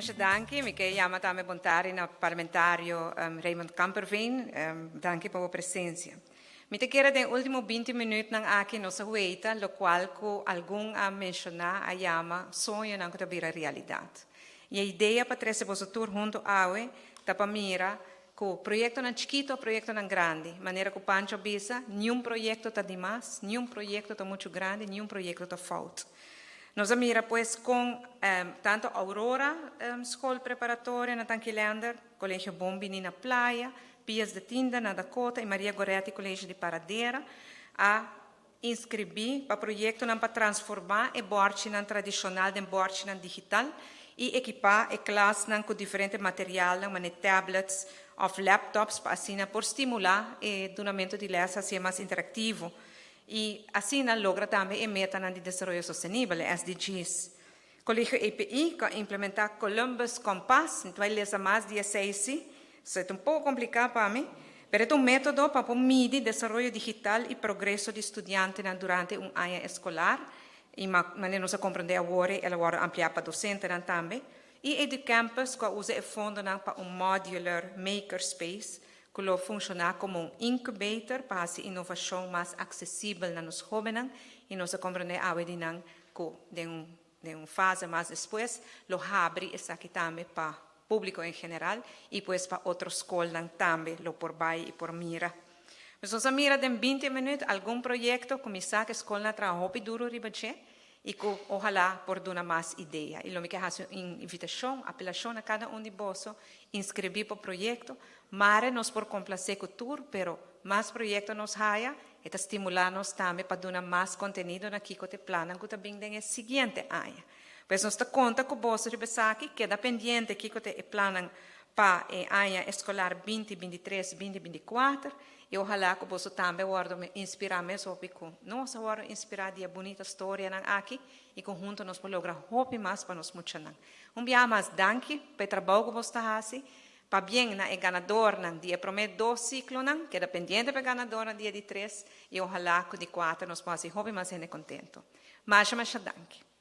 Masha danki. Mi ke yama tambe bon tardi na parlamentario Raymond Kamperveen. Danki pa bo presensia. Mi ta kere den ultimo 20 minuutnan aki nos a weita lokual ku algun a menshoná, a yama soñonan ku ta bira realidat. I e idea pa trese boso tur huntu awe ta pa mira ku proyektonan chikitu o proyektonan grandi, manera ku Pancho a bisa, niun proyekto ta dimas, niun proyekto ta muchu grandi, niun proyekto ta fout. Nos a mira pues kon tantu Aurora Skol Preparatorio na Tanki Leander, Kolegio Bon Bini na Playa, Pias de Tinda na Dakota i Maria Goretti Kolegio di Paradera a inskribí pa proyektonan pa transformá e bòrchinan tradishonal den bòrchinan digital i ekipá e klasnan ku diferente materialnan manera tablets òf laptops pa asina por stimulá e dunamentu di lès hasié mas interaktivo i asina logra tambe e metanan di desaroyo sostenibel, e SDGs. Kolegio EPI ku a implementá Columbus Compass, mi ta bai lesa mas di esei si, so e ta un poko kompliká pa mi, pero e ta un método pa por midi desaroyo digital i progreso di studiantenan durante un aña eskolar, i manera nos a komprondé awor el a wòrdu ampliá pa dosentenan tambe, i EduCampus ku a usa e fondonan pa un modular makerspace ku lo funshoná komo un incubator pa hasi inovashon mas aksesibel na nos hóbennan i nos a komprondé awe di nan ku den un den un fase mas despues lo habri esaki tambe pa públiko en general i pues pa otro skolnan tambe lo por bai i por mira. Pues nos a mira den 20 minüt algun proyekto ku mi sa ku e skolnan a traha hopi duru riba dje i ku ohalá por duna mas idea. I lo mi ke hasi un invitashon, apelashon na kada un di boso, inskribí pa proyekto. Mare nos por komplasé ku tur, pero mas proyekto nos haya, E ta stimulá nos tambe pa duna mas kontenido na kiko ta e plannan ku ta bin den e siguiente aña. Pues nos ta konta ku boso riba esaki, keda pendiente kiko ta e plannan pa e aña eskolar 20 23, 20 24 i ohalá ku boso tambe wòrdu inspirá mes hopi ku nos a wòrdu inspirá di e bunita storianan aki i ku huntu nos por logra hopi mas pa nos muchanan. Un biaha mas danki pa e trabou ku boso ta hasi. Pabien na e ganadornan di e promé dos siklonan, keda pendiente pa e ganadornan di e di tres i ohalá ku di kuater nos por hasi hopi mas hende kontentu. Masha masha danki.